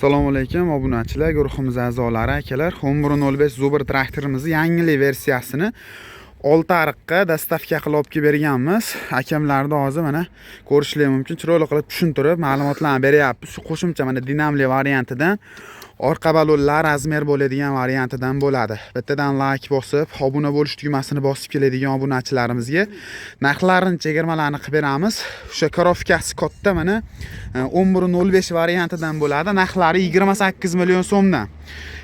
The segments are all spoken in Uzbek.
Assalomu alaykum obunachilar, guruhimiz a'zolari, akalar. 1105 Zubr traktorimizni yangi versiyasini Oltiariqqa dastavka qilib olib kelib berganmiz. Akamlarni hozir mana ko'rishlar mumkin. Chiroyli qilib tushuntirib, ma'lumotlarni beryapmiz. Shu qo'shimcha mana dinamli variantidan, orqa balonlar razmer bo'ladigan variantidan bo'ladi. Bittadan like bosib, obuna bo'lish tugmasini bosib keladigan obunachilarimizga narxlarini, chegirmalarni qilib beramiz. O'sha коробкasi katta mana 1105 variantidan bo'ladi. Narxlari 28 million so'mdan.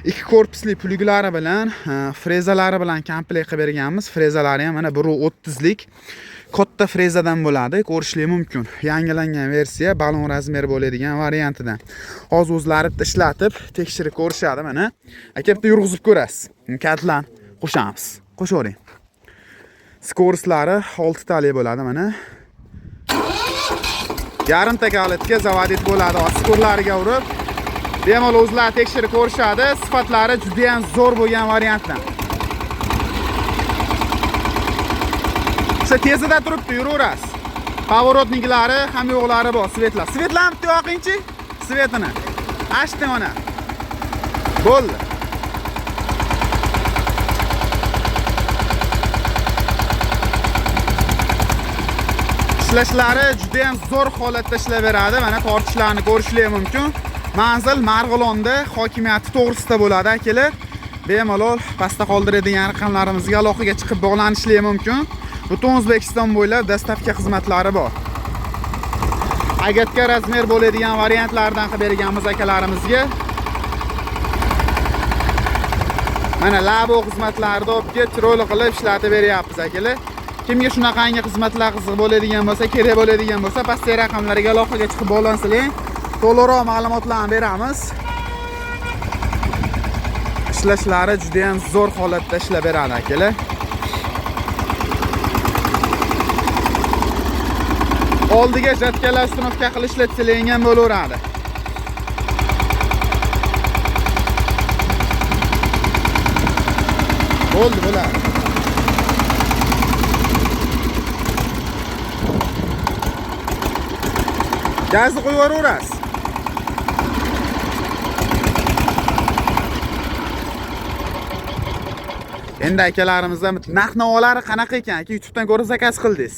Ikki korpusli pluglari bilan, frezalari bilan komplekt qilib berganmiz. Frezalari ham mana 1.30lik katta frezadan bo'ladi. Ko'rishlik mumkin. Yangilangan versiya balon razmer bo'ladigan variantidan. Hozir o'zlari bitta ishlatib, tekshirib ko'rishadi mana. Aka bitta yurg'izib ko'rasiz. Katlan qo'shamiz. Qo'shavering. Скорость lari 6 talik bo'ladi mana. Yarimta kalitga заводить bo'ladi. Skorlariga urib, bemalol o'zlari tekshirib ko'rishadi. Sifatlari juda ham zo'r bo'lgan variantdan. O'sha tezida turibdi, yuraverasiz. Поворотник lari, ham yo'qlari bor, свет lar. Свет larni bitta yoqingchi, свет ini. Ochdi mana. Bo'ldi. Ishlashlari juda ham zo'r holatda ishlayveradi. Mana tortishlarni ko'rishlar mumkin. Manzil Marg'ilonda, hokimiyati to'g'risida bo'ladi, akalar. Bemalol pastda qoldiradigan raqamlarimizga aloqaga chiqib bog'lanishlar mumkin. Butun O'zbekiston bo'ylab dastavka xizmatlari bor. Agatka razmer bo'ladigan variantlardan qilib berganmiz akalarimizga. Mana labo xizmatlarida olib kelib chiroyli qilib ishlatib beryapmiz akalar. Kimga shunaqangi xizmatlar qiziq bo'ladigan bo'lsa, kerak bo'ladigan bo'lsa, pastdagi raqamlarga aloqaga chiqib bog'lansanglar, to'liqroq ma'lumotlarni beramiz. Ishlashlari juda ham zo'r holatda ishlab beradi akalar. Oldiga жатка lar установка qilib ishlatsalang bo'laveradi. Bo'ldi, bo'ladi. Gazni qo'yib yuboraverasiz. Endi akalarimizdan narx navolari qanaqa ekan? Aka, YouTube'dan ko'rib zakaz qildingiz.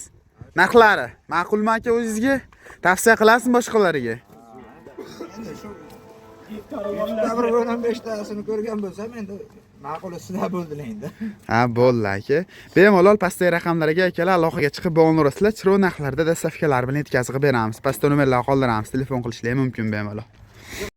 Narxlari ma'qulmi aka o'zingizga? Tavsiya qilasizmi boshqalarga? Endi shu YouTube'da bir 15 tasini ko'rgan bo'lsam, endi ma'qul sizlar bo'ldilar endi. Ha, bo'ldi aka. Bemalol pastdagi raqamlarga akalar aloqaga chiqib bog'lanaverasizlar. Chiroyli narxlarda dastavkalar bilan yetkazib beramiz. Pastda nomerlar qoldiramiz, telefon qilishlar mumkin bemalol.